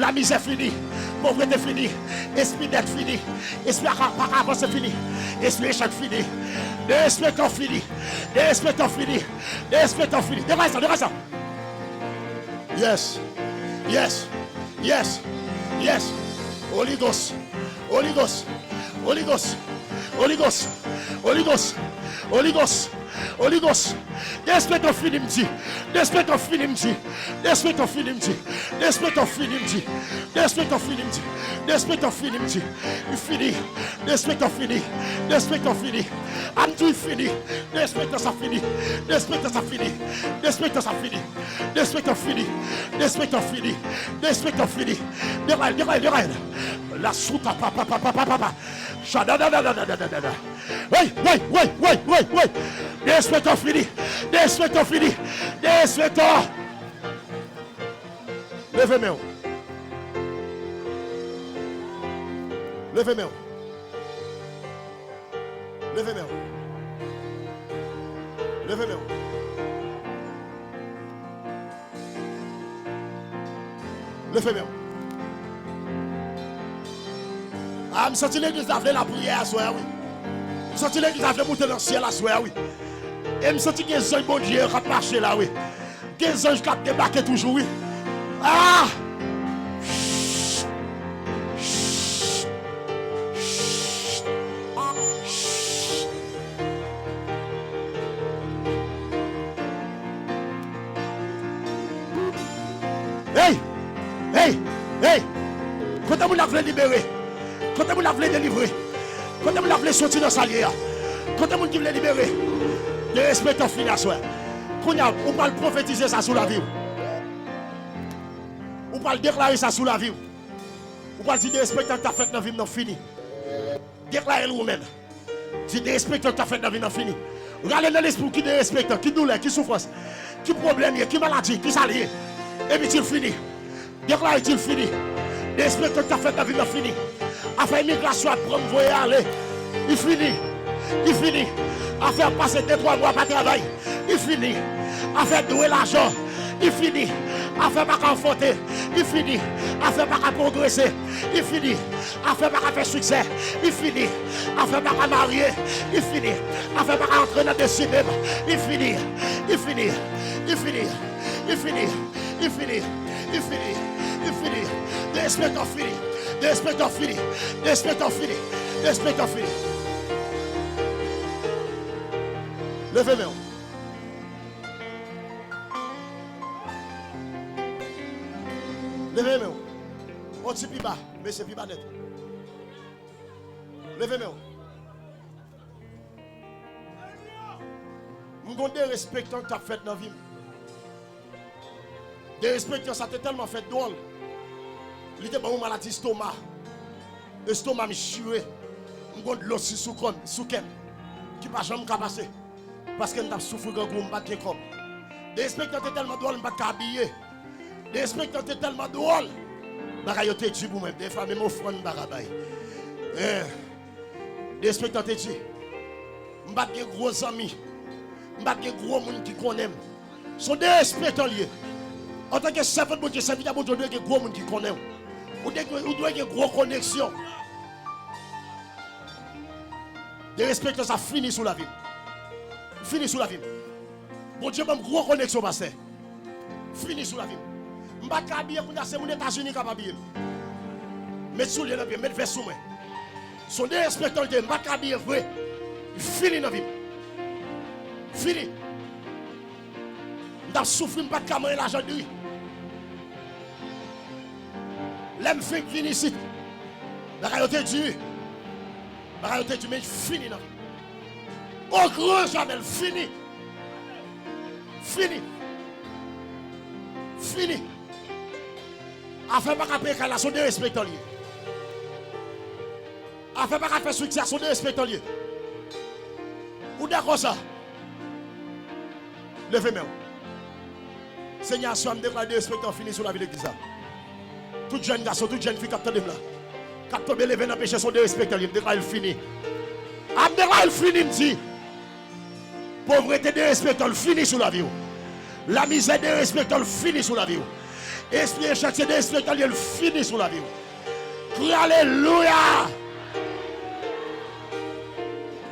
Lamizè fini. Povrete fini. Espri dèt fini. Espri pa ka, pa ka avanse fini. Espri echèk fini. Derespektan fini. Derespektan fini. Derespektan fini. Deklare sa, deklare sa. Yes. Yes. Yes. Yes. Holy Ghost. Holy Ghost. Holy Ghost. Holy Ghost. Holy Ghost. Holy Ghost. Holy Ghost. Derespektan fini, m di. Derespektan fini, m di. Derespektan fini, m di. Derespektan fini, m di. Derespektan fini, m di. Derespektan fini, m di. Li fini. Derespektan fini. Derespektan fini. Ann di fini. Derespektan sa fini. Derespektan sa fini. Derespektan sa fini. Derespektan fini. Derespektan fini. Derespektan fini. Deklare, deklare, deklare. La suta pa pa pa pa pa pa pa. Shadadadadadadada. Hey, hey, hey, hey, hey, hey. Derespektan fini. Derespektan fini. Derespektan. Leve men w. Leve men w. Leve men w. Leve men w. Leve men w. A, m santi legliz la vle lapriyè aswè a, wi. M santi legliz la vle moute nan syèl aswè a, wi. E m santi gen zanj Bondye yo k ap mache la, wi. Gen zanj k ap debake toujou, wi. A! Hey! Hey! Hey! Kote moun la vle libere? Kote moun la vle delivre? Kote moun la vle soti nan sa l ye a? Kote moun ki vle libere? Derespektan fini aswè. Kounye a, ou pral pwofetize sa sou lavi w. Ou pral deklare sa sou lavi w. Ou pral di derespektan k t ap fèt nan vi m nan fini. Deklare l ou menm. Di derespektan k t ap fèt nan vi m nan fini. Rale nan lespri w ki derespektan, ki doulè, ki soufrans, ki pwoblèm ye, ki maladi, ki sa l ye. Epi di l fini. Deklare di l fini. Derespektan k t ap fèt nan vi m nan fini. Afè imigrasyon ap pran m voye ale. Li fini. Li fini. Afè ap pase de twa mwa pa travay. Li fini. Afè dwe lajan. Li fini. Afè pa ka anfante. Li fini. Afè pa ka pwogrese. Li fini. Afè pa ka fè siksè. Li fini. Afè pa ka marye. Li fini. Afè pa ka antre nan destine m. Li fini. Li fini. Li fini. Li fini. Li fini. Li fini. Li fini. Derespektan fini. Derespektan fini. Derespektan fini. Derespektan fini. Leve men w. Leve men w. On ti pi ba, mesye, pi ba nèt. Leve men w. M gon derespektan k t ap fèt nan vi m. Derespektan sa te tèlman fèt dwòl. Li te ban yon maladi estoma. Estoma m chire. M gon dlo si sou kò m, sou kè m, ki pa janm ka pase. Paske m t ap soufri grangou, m pa t gen kòb. Derespektan te tèlman dwòl, m pa t ka abiye. Derespektan te tèlman dwòl. Bagay yo te di pou mwen. Defwa, menm ofrann m pa ka bay. Eh. Derespektan te di, m pa t gen gwo zanmi. M pa t gen gwo moun ki konnen m. Se yon derespektan l ye. Antanke sèvant Bondye, sèvitè Bondye, ou dwe gen gwo moun ki konnen w. Ou dwe, ou dwe gen gwo koneksyon. Derespektan sa fini sou lavi m. Fini sou lavi m. Bondye ban m gwo koneksyon, pastè. Fini sou lavi m. M pa t ka abiye kounye a, se moun Etazini k ap abiye m. Met soulye nan pye m, met vès sou mwen. Se yon derespektan l te ye, m pa t ka abiye vre. Li fini nan vi m. Fini. M t ap soufri, m pa t ka manyen lajan diri. Lè m fin vin isit, bagay yo te di. Bagay yo te di, men fini nan vi m. O gran Jamèl, fini. Fini. Fini. Afè pa ka peye kay la, se yon derespektan l ye. Afè pa ka fè siksè, se yon derespektan l ye. Ou dakò sa? Leve men w. Senyè, aswè a m deklare derespektan fini sou lavi legliz la. Tout jèn gason, tout jèn fi k ap tande m la, k ap tonbe leve nan peche, se yon derespektan l ye. M deklare l fini. A, m deklare l fini, m di. Povrete derespektan l fini sou lavi w. Lamizè derespektan l fini sou lavi w. Espri echèk se derespektan l ye, l fini sou lavi w. Kriye alelouya!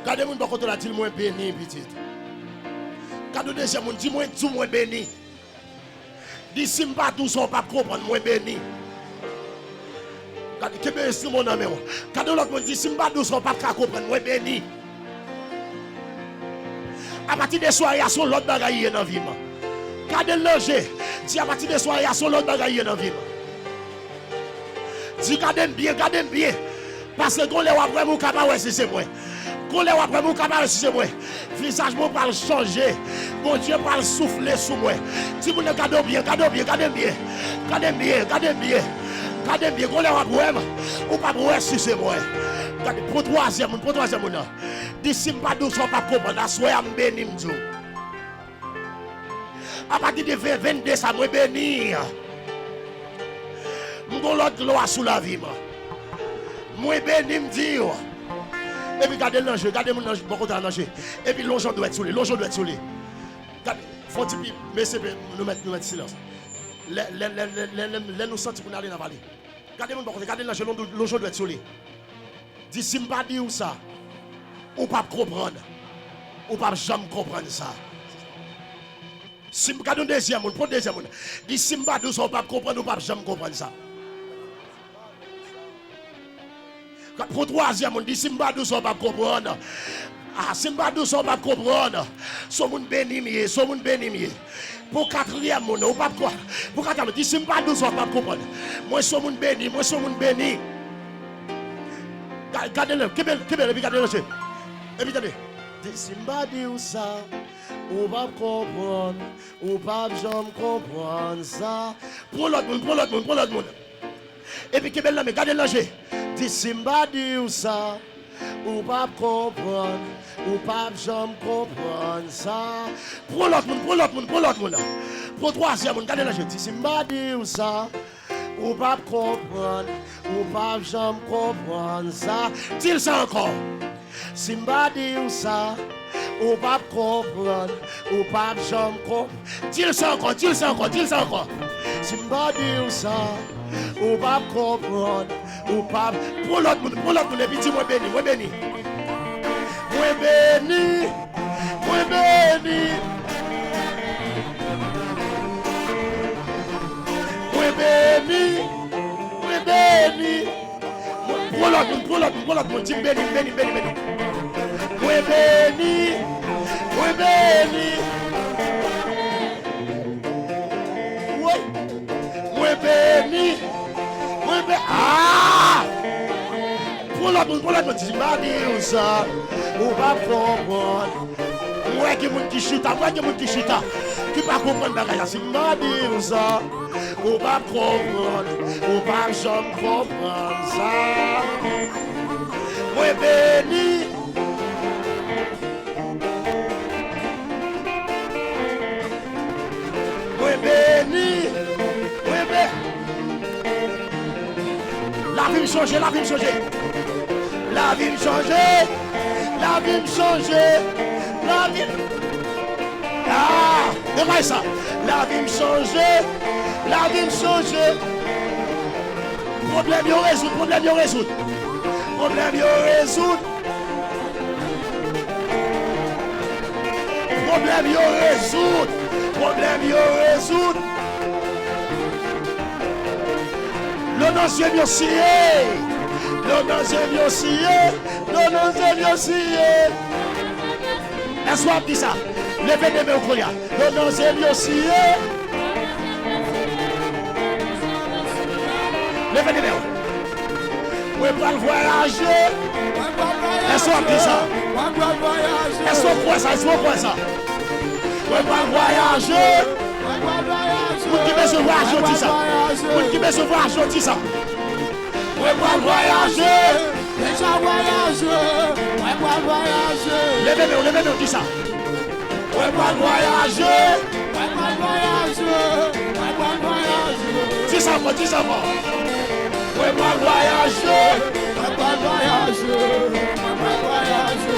Gade moun bò kote w la, di l, mwen beni, pitit. Gade yon dezyèm moun, di, mwen, di w, mwen beni. Di, si m pa di w sa, w p ap konprann, mwen beni. Gade, kenbe enstriman w nan men w. Gade yon lòt moun, di, si m pa di w sa, w p ap ka konprann, mwen beni. Apati de sware a, se yon lòt bagay ye nan vi m. Gade l nan je. Di, apati de sware a, se yon lòt bagay ye nan vi m. Di, gade m byen, gade m byen. Paske gon lè w ap wè m, ou ka pa wè si se mwen. Gon lè w ap wè m, ou ka pa wè si se mwen. Vizaj mwen pral chanje. Bondye pral soufle sou mwen. Di moun nan, gade w byen, gade w byen, gade m byen. Gade m byen, gade m byen. Gade m byen, gon lè w ap wè m, ou p ap wè si se mwen. Gade, pran twazyèm moun, pran twazyèm moun nan. Di, si m pa di w sa, w p ap konprann. Aswè a, m beni, m di w. Apati de ven, vennde sa, mwen beni. M gon lòt glwa sou lavi m. Mwen beni, m di w. Epi gade l nan je, gade moun nan bò kote a nan je. Epi lonje w dwèt sou li, lonje w dwèt sou li. Gade, fè yon ti pi, mesye, nou mèt, nou mèt silans. Lè, lè, lè, lè, lè, lè, lè nou santi pou n ale, n ap ale. Gade moun bò kote, gade l nan je, lon-, lonje w dwèt sou li. Di, si m pa di w sa, ou p ap konprann. Ou p ap janm konprann sa. Si m, gade yon dezyèm moun, pran dezyèm moun. Di, si m pa di w sa, ou p ap konprann, ou p ap janm konprann sa. Pran twazyèm moun, di, si m pa di w sa, ou p ap konprann. Ah, si m pa di w sa, ou p ap konprann. Se yon moun beni m ye, se yon moun beni m ye. Pou katriyèm moun, ou p ap kwa-, pou katriyèm moun, di, si m pa di w sa, ou p ap konprann. Mwen se yon moun beni, mwen se yon moun beni. Ga-, gade l, kenbe l, kenbe l, epi gade l, mesye. Epi tande. Di, si m pa di w sa, ou p ap konprann, ou p ap janm konprann sa. Pran lòt moun, pran lòt moun, pran lòt moun. Epi kenbe l nan men, gade l nan je. Di, si m pa di w sa, ou p ap konprann, ou p ap janm konprann sa. Pran lòt moun, pran lòt moun, pran lòt moun. Pran twazyèm moun, gade l nan je. Di, si m pa di w sa, ou p ap konprann, ou p ap janm konprann sa. Di l sa ankò. Si m pa di w sa, ou p ap konprann, ou p ap janm konp-, di l sa ankò, di l sa ankò, di l sa ankò. Si m pa di w sa, ou p ap konprann, ou p ap, pran lòt moun, pran lòt moun, epi di, mwen beni, mwen beni. Mwen beni, mwen beni. Mwen beni, mwen beni. Pran lòt moun, pran lòt moun, pran lòt moun. Di, m beni, m beni, m beni, m beni. Mwen beni, mwen beni. Woy. Mwen beni, mwen be-, ah! Pran lòt moun, pran lòt moun. Di, m pa di w sa, ou p ap konprann. M wè gen moun ki chita, m wè gen moun ki chita, ki pa konprann bagay la. Si m pa di w sa, ou p ap konprann, ou p ap janm konprann sa. Mwen beni. Mwen beni. Mwen be-, lavi m chanje, lavi m chanje. Lavi m chanje. Lavi m chanje. Lavi m Ah, e pa sa. Lavi m chanje. Lavi m chanje. Pwoblèm yo rezoud, pwoblèm yo rezoud. Pwoblèm yo rezoud. Pwoblèm yo rezoud. Pwoblèm yo rezoud. Dlo nan zye m yo siye. Dlo nan zye m yo siye. Dlo nan zye m yo siye. Èske w ap di sa? Leve de men w kounye a. Dlo nan zye m yo siye. Leve de men w. Mwen pral vwayaje. Èske w ap di sa? Èske w kwè sa? Èske w kwè sa? Mwen pral vwayaje. Moun ki bezwen vwayaje, yo di sa. Moun ki bezwen vwayaje, yo di sa. Mwen pral vwayaje. Deja vwayaje. Mwen pral vwayaje. Leve men w, leve men w, di sa. Mwen pral vwayaje. Mwen pral vwayaje. Mwen pral vwayaje. Di sa ankò, di sa ankò. Mwen pral vwayaje. Mwen pral vwayaje. Mwen pral vwayaje.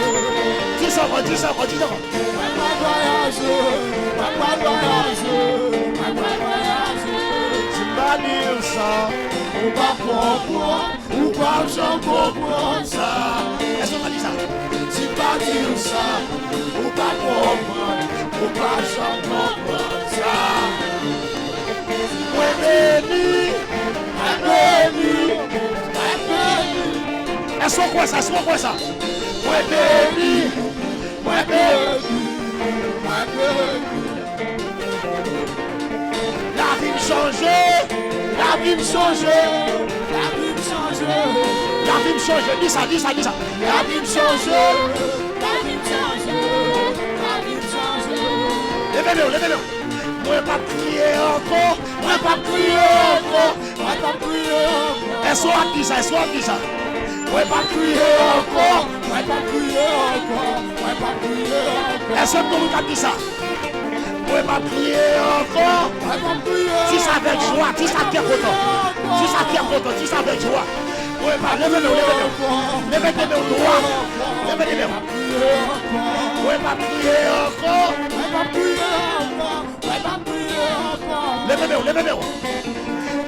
Di sa ankò, di sa ankò, di sa ankò. Mwen pral vwayaje. Mwen pral vwayaje. Mwen pral vwayaje. Si m pa di w sa, ou p ap konprann. Ou p ap janm konprann sa. Èske w ka di sa? Si m pa di w sa, ou p ap konprann. Ou p ap janm konprann sa. Mwen beni. Mwen beni. Mwen beni. Èske w kwè sa? Èske w kwè sa? Mwen beni. Mwen beni. Mwen beni. Lavi m chanje. Lavi m chanje. Lavi m chanje. Lavi m chanje. Di sa, di sa, di sa. Lavi m chanje. Lavi m chanje. Lavi m chanje. Leve men w, leve men w. Mwen p ap kriye ankò. Mwen p ap kriye ankò. Mwen p ap kriye ankò. Èske w ap di sa? Èske w ap di sa? Mwen p ap kriye ankò. Mwen p ap kriye ankò. Mwen p ap kriye ankò. Èske m gon moun k ap di sa? Mwen p ap kriye ankò. Mwen p ap kriye ankò. Di sa avèk jwa, di sa kè kontan. Di sa kè kontan, di sa avèk jwa. Mwen p ap, leve men w, leve men w. Leve de men w dwat. Leve de men w. Mwen p ap kriye ankò. Mwen p ap kriye ankò. Mwen p ap kriye ankò. Leve men w, leve men w.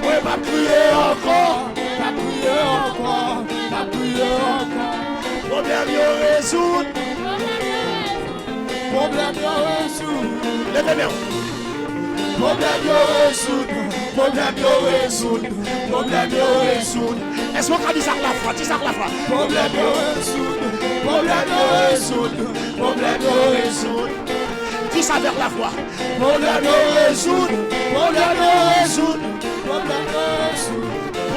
Mwen p ap kriye ankò. P ap kriye ankò. P ap kriye ankò. Pwoblèm yo rezoud. Pwoblèm yo rezoud. Leve men w. Pwoblèm yo rezoud. Pwoblèm yo rezoud. Pwoblèm yo rezoud. Èske w ka di sa ak lafwa? Di sa ak lafwa. Pwoblèm yo rezoud. Pwoblèm yo rezoud. Pwoblèm yo rezoud. Di sa avèk lafwa. Pwoblèm yo rezoud. Pwoblèm yo rezoud. Pwoblèm yo rezoud.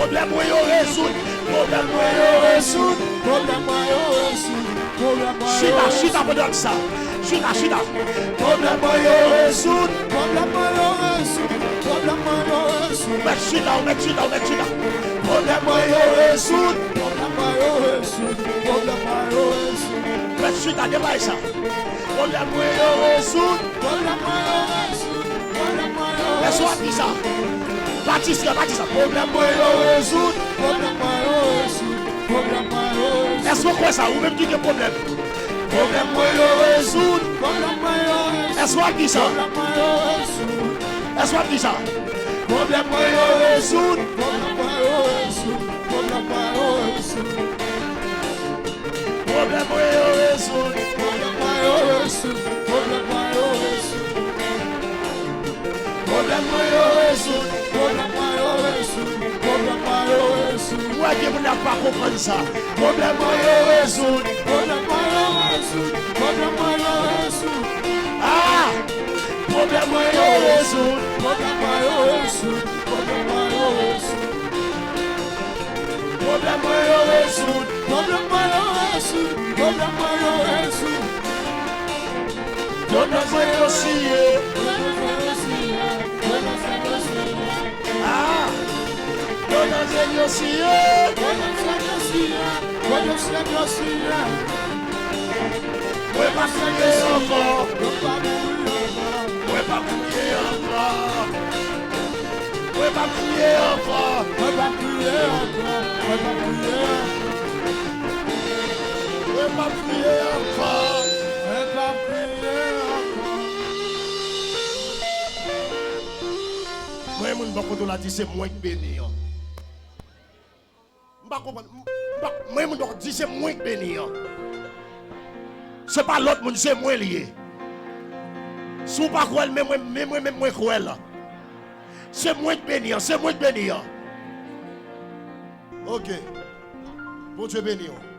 Pwoblèm mwen yo rezoud. Pwoblèm mwen yo rezoud. Pwoblèm mwen yo rezoud. Pwoblèm mwen yo rezoud. Chita, chita pandan sa. Chita, chita. Pwoblèm mwen yo rezoud. Pwoblèm mwen yo rezoud. Pwoblèm mwen yo rezoud. Ou mèt chita, ou mèt chita, ou mèt chita. Pwoblèm mwen yo rezoud. Pwoblèm mwen yo rezoud. Pwoblèm mwen yo rezoud. Ou mèt chita, depay sa. Pwoblèm mwen yo rezoud. Pwoblèm mwen yo rezoud. Pwoblèm mwen yo rezoud. Èske w ap di sa? Pa distrè, pa di sa. Pwoblèm mwen yo rezoud. Pwoblèm mwen yo rezoud. Pwoblèm mwen yo rezoud. Èske w kwè sa? Ou menm ki gen pwoblèm. Pwoblèm mwen yo rezoud. Pwoblèm mwen yo rezoud. Èske w ap di sa? Pwoblèm mwen yo rezoud. Èske w ap di sa? Pwoblèm mwen yo rezoud. Pwoblèm mwen yo rezoud. Pwoblèm mwen yo rezoud. Pwoblèm mwen yo rezoud. Pwoblèm mwen yo rezoud. Pwoblèm mwen yo rezoud. Pwoblèm mwen yo rezoud. Pwoblèm mwen yo rezoud. Pwoblèm mwen yo rezoud. Ou wè gen moun k pa konprann sa. Pwoblèm mwen yo rezoud. Pwoblèm mwen yo rezoud. Pwoblèm mwen yo rezoud. Ah! Pwoblèm mwen yo rezoud. Pwoblèm mwen yo rezoud. Pwoblèm mwen yo rezoud. Pwoblèm mwen yo rezoud. Pwoblèm mwen yo rezoud. Pwoblèm mwen yo rezoud. Pwoblèm mwen yo siye. Pwoblèm mwen yo siye. Pwoblèm mwen yo siye. Ah! Pwoblèm mwen yo siye. Pwoblèm mwen yo siye. Pwoblèm mwen yo siye. Mwen p ap kriye ankò. Mwen p ap kriye ankò. Mwen p ap kriye ankò. Mwen p ap kriye ankò. Mwen p ap kriye ankò. Mwen p ap kriye ankò. Mwen p ap kriye ankò. Mwen, moun bò kote w la di se mwen k beni an. M pa konprann. M, m pa, mwen, moun bò kote di se mwen k beni an. Se pa lòt moun, se mwen li ye. Si w pa kwè l, men mwen, men mwen, men mwen kwè l. Se mwen k beni an, se mwen k beni an. Ok. Bondye beni w.